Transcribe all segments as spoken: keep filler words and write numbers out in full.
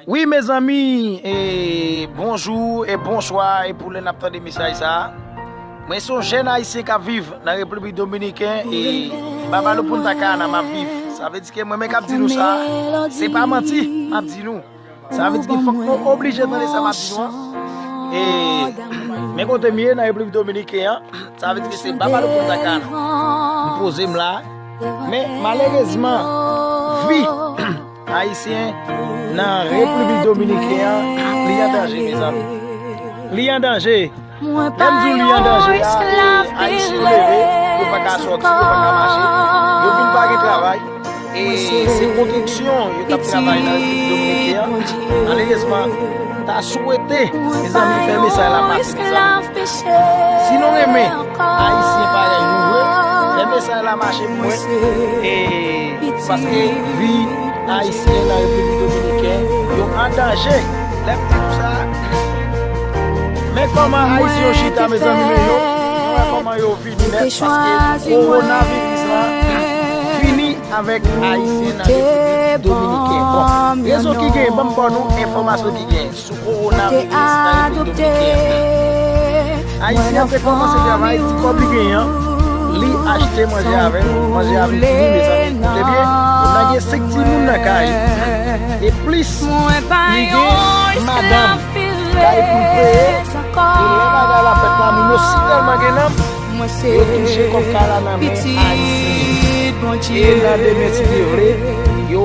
Wi, mezanmi, e, bonjou e bonswa, e pou lè n ap tande mesaj sa a. Mwen se yon jèn ayisyen k ap viv nan Repiblik Dominiken, e Babalou Punta Cana m ap viv. Sa vle di ke mwen menm k ap di nou sa a, se pa manti m ap di nou. Sa vle di ke fòk nou oblije tande sa m ap di nou an. E, men kote m ye nan Repiblik Dominiken an, sa vle di ke se Babalou Punta Cana. M poze m la. Men, malerezman, vi ayisyen nan Repiblik Dominiken an, li an danje, mezanmi. Li an danje. Lè m di w li an danje a, e, ayisyen yo leve, yo pa ka sòti, yo pa ka mache, yo vin pa gen travay. E se konstriksyon yo t ap travay nan Repiblik Dominiken an. Malerezman, m ta swete, mezanmi, fè mesaj la pase, mezanmi. Si nou renmen ayisyen parèy nou vre, fè mesaj la mache pou mwen. E paske vi ayisyen nan Repiblik Dominiken yo an danje. Lè m di nou sa, men kòman ayisyen yo chita, mezanmi, men yo, nou wè kòman yo vini nèt, paske kowonaviris la fini avèk ayisyen nan Repiblik Dominiken. Bon, rezon ki gen, ban m ba nou enfòmasyon ki gen sou kowonaviris nan Repiblik Dominiken. Ayisyen an te kòmanse travay, ti kòb li genyen an, li achte manje avè l, manje a vin fini, mezanmi. Koute byen, moun nan gen senk timoun nan kay, e plis, li gen madanm kay pou l peye, e lè bagay la fèt la, moun yo si tèlman gen nanm, yo touche kòb kay la nan men ayisyen. E nan demen, si Dye vle, yo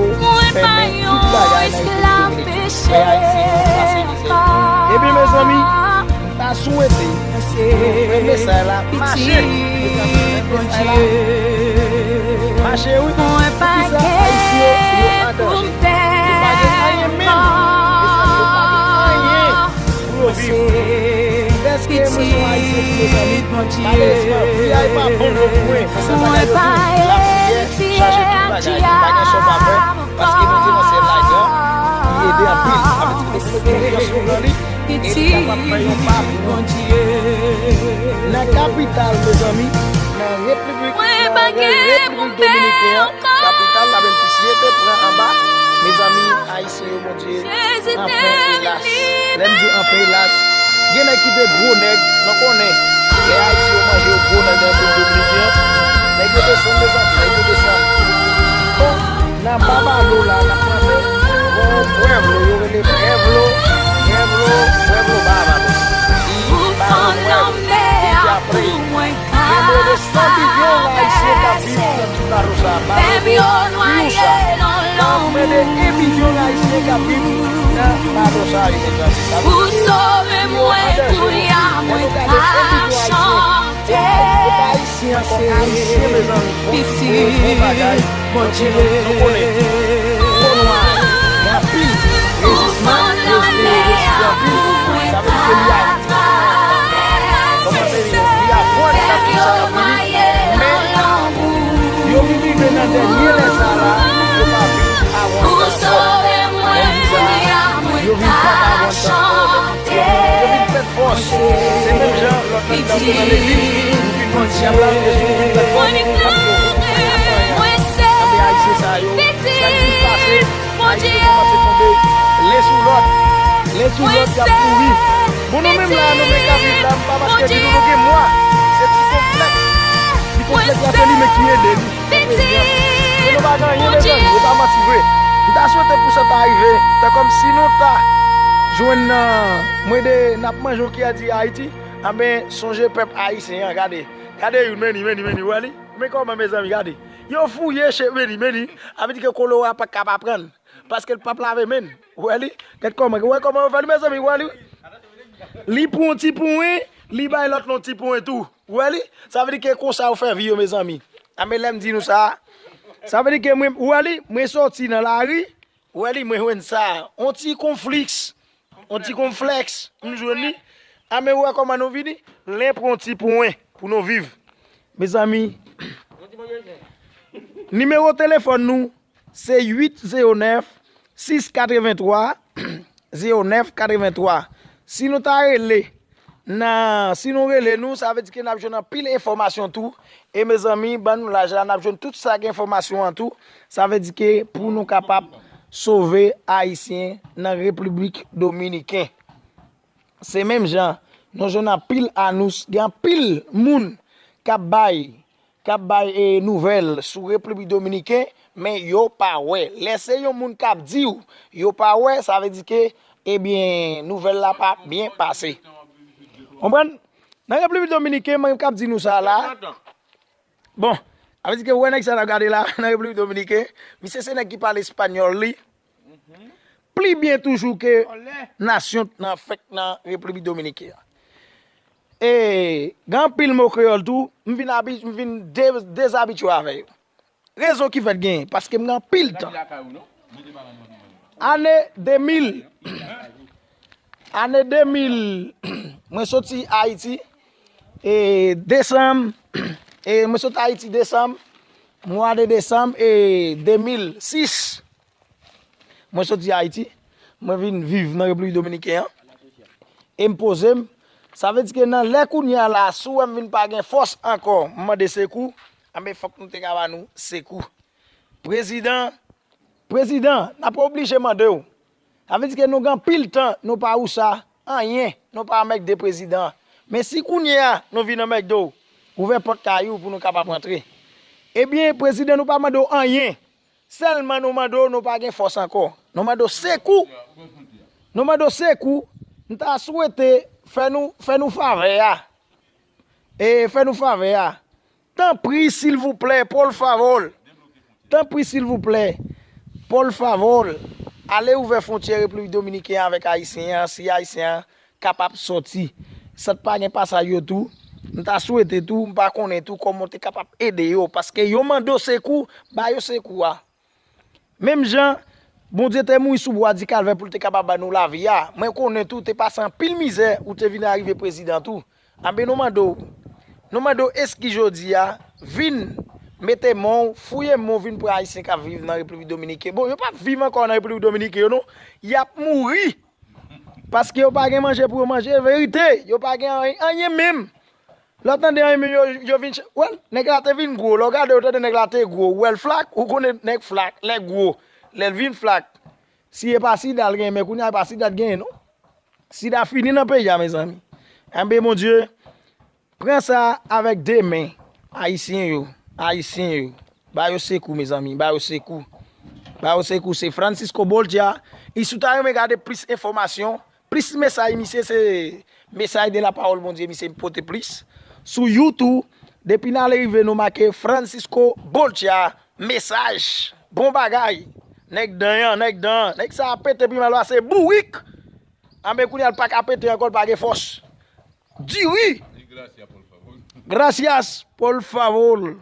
fèmen tout bagay nan Repiblik Dominiken. Fè ayisyen yo pase mizè. Epi, mezanmi, m ta swete nou fè mesaj la mache. Mesaj la mache, wi. Poukisa ayisyen yo an danje? Yo pa gen anyen menm. Mesaj yo pa gen anyen pou yo viv. Dèske mwen se yon ayisyen tou, mezanmi, malerezman, vi a pa bon pou mwen. Sa bagay yo di, lapriyè chanje tout bagay. Pa gen sa w pa fè, paske Bondye nan syèl la gran, li ede anpil. Sa vle di ke nou mete konfyans nou nan li, e li kapab fè yon pa pou nou. Nan kapital, mezanmi, nan Repiblik, nan Repiblik Dominiken an, kapital la, menm si yo te pran anba, mezanmi, ayisyen yo, Bondye, anfen, elas. Lè m di anfen, elas, gen nèg ki te gwo nèg, nou konnen, lè ayisyen yo manje yo gwo nèg nan Repiblik Dominiken an, nèg yo desann, mezanmi, nèg yo desann. Bon, nan Babalo la, n ap panse, bon, Pwèvlo, yo rele Pwèvlo, Pwèvlo, Pwèvlo Babalo. Li Pwèvlo, Pwèvlo, epi apre, gen plis de san milyon ayisyen k ap viv nan tout plato sa a, malere pou nou sa. Gen plis de en milyon ayisyen k ap viv nan plato sa a, yo, mezanmi. Sa vle di ke yo an danje. Lè nou gade en milyon ayisyen, e pa ayisyen ankò, ayisyen, mezanmi. Bon, bon, bon bagay. Donk, nou, nou konnen, Fò Nwa gen anpil rezistman, reziste, reziste anpil. Sa vle di ke li a Kòman se li, li aprann nan tout sa k ap vini, men yo vin rive nan dènye lè sa la, yo pa vin avan tan twòp. Lè m di sa, yo vin pran avan tan twòp. Yo vin, yo vin pèd fòs. Se menm jan lòt lòt nan legliz, ou vin wè dyab la rive sou ou, vin pèd fòs, ou ap kouri, ou pa ka fè anyen. Tande Ayisyen sa yo, sa k vin pase, Ayisyen kòmanse tonbe len sou lòt, len sou lòt, y ap kouri. Bon, nou menm la, nou menm k ap viv la, m pa maske di nou, nou gen mwa. Se ti konplèks. Ti konplèks la, se li menm ki ede nou. Konprann byen. Men nou pa gen anyen, mezanmi, yo pa manti vre. M ta swete pou sa ta rive, tankou si nou ta jwenn nan, mwen de, n ap manje yon kiyè di Ayiti, anben, sonje pèp ayisyen an, gade. Gade youn, men li, men li, men li, wè li? Men kòman, mezanmi, gade. Yo fouye che, men li, men li. Sa vle di ke kolera pa ka pa pran l. Paske l p ap lave men l. Ou wè li? Gad kòman, ou wè kòman yo fè li, mezanmi, ou wè li? Li pran yon ti pwen, li bay lòt la yon ti pwen tou. Ou wè li? Sa vle di ke konsa yo fè vi yo, mezanmi. A, men lè m di nou sa, sa vle di ke mwen, ou wè li? Mwen sòti nan lari, ou wè li, mwen jwenn sa. Yon ti konfliks, yon ti konflèks, m jwenn li. A, men ou wè kòman nou vini? Len pran yon ti pwen pou nou viv. Mezanmi, nimewo telefòn nou, se uit zewo nèf, sis katrevenntwa, zewo nèf katrevenntwa. Si nou ta rele nan, si nou rele nou, sa vle di ke n ap jwenn anpil enfòmasyon tou. E mezanmi, ban nou laj la, n ap jwenn tout sa k enfòmasyon an tou. Sa vle di ke pou nou kapab sove Ayisyen nan Repiblik Dominiken. Se menm jan, nou jwenn anpil anons, gen anpil moun k ap bay, k ap bay, e, nouvèl sou Repiblik Dominiken, men yo pa wè. Lè se yon moun k ap di w, yo pa wè, sa vle di ke, ebyen, nouvèl la pa byen pase. Konprann? Nan Repiblik Dominiken, mwen k ap di nou sa la. Bon, sa vle di ke wè nèg sa n ap gade la, nan Repiblik Dominiken, misye se nèg ki pale espanyòl li pli byen toujou ke nasyon nan fèk nan Repiblik Dominiken an. E gen anpil mo kreyòl tou, m vin abi-, m vin de-, dezabitye avè yo. Rezon ki fè l genyen, paske m gen anpil tan. Ane de mil, ane de mil, mwen soti Ayiti, e desanm, e mwen soti Ayiti desanm, mwa de desanm, e de mil sis, mwen soti Ayiti, mwen vin viv nan Repiblik Dominiken an, e m poze m. Sa vle di ke nan lè kounye a la, si w wè m vin pa gen fòs ankò, m mande sekou, anben fòk nou te ka ba nou sekou. Prezidan, prezidan, n ap oblije mande w. Sa vle di ke nou gen anpil tan, nou pa wousa anyen, nou pa anmègde prezidan. Men si kounye a, nou vin anmègde w, ouvè pòt kay ou pou nou kapab rantre. Ebyen, prezidan, nou pa mande w anyen. Sèlman nou mande w, nou pa gen fòs ankò. Nou mande w sekou. Nou mande w sekou. M ta swete fè nou, fè nou favè a. E fè nou favè a. Tanpri, silvouplè, por favor. Tanpri, silvouplè, por favor. Ale ouvè fwontyè Repiblik Dominiken an avèk Ayisyen an, si Ayisyen an kapab sòti. Sa t pa gen pasaj yo tou, m ta swete tou, m pa konnen tou kòman w te kapab ede yo, paske yo mande w sekou, ba yo sekou a. Menm jan Bondye te mouri sou bwa di Kalvè pou l te kapab ba nou lavi a, mwen konnen tou te pase anpil mizè ou te vin arive prezidan tou. Anben nou mande w, nou mande w eskiz jodi a, vin mete men w, fouye men w, vin pran Ayisyen k ap viv nan Repiblik Dominiken. Bon, yo p ap viv ankò nan Repiblik Dominiken yo non, y ap mouri. Paske yo pa gen manje pou yo manje, verite, yo pa gen anyen, anyen menm. Lè w tande anyen menm, yo, yo vin ch-, wè l, nèg la te vin gwo. Lè w gade, w tande nèg la te gwo. Ou wè l flak, ou konnen nèg flak, lè gwo. Lè l vin flak. Si e pa sida l genyen, men kounye a e pa sida l genyen non. Sida fini nan peyi a, mezanmi. Anben, Bondye, pran sa avèk de men. Ayisyen yo, Ayisyen yo. Ba yo sekou, mezanmi, ba yo sekou. Ba yo sekou, se Francisco Bolcha. E si w ta renmen gade plis enfòmasyon, plis mesaj misye, se mesaj de la pawòl Bondye, misye pote plis. Sou YouTube, depi n ale rive, nou make Francisco Bolcha, mesaj. Bon bagay. Nèg danyan, nèg dan, nèg sa a pete pi mal pase bourik. Anben kounye a l pa ka pete ankò, l pa gen fòs. Diri. Gracias, por favor.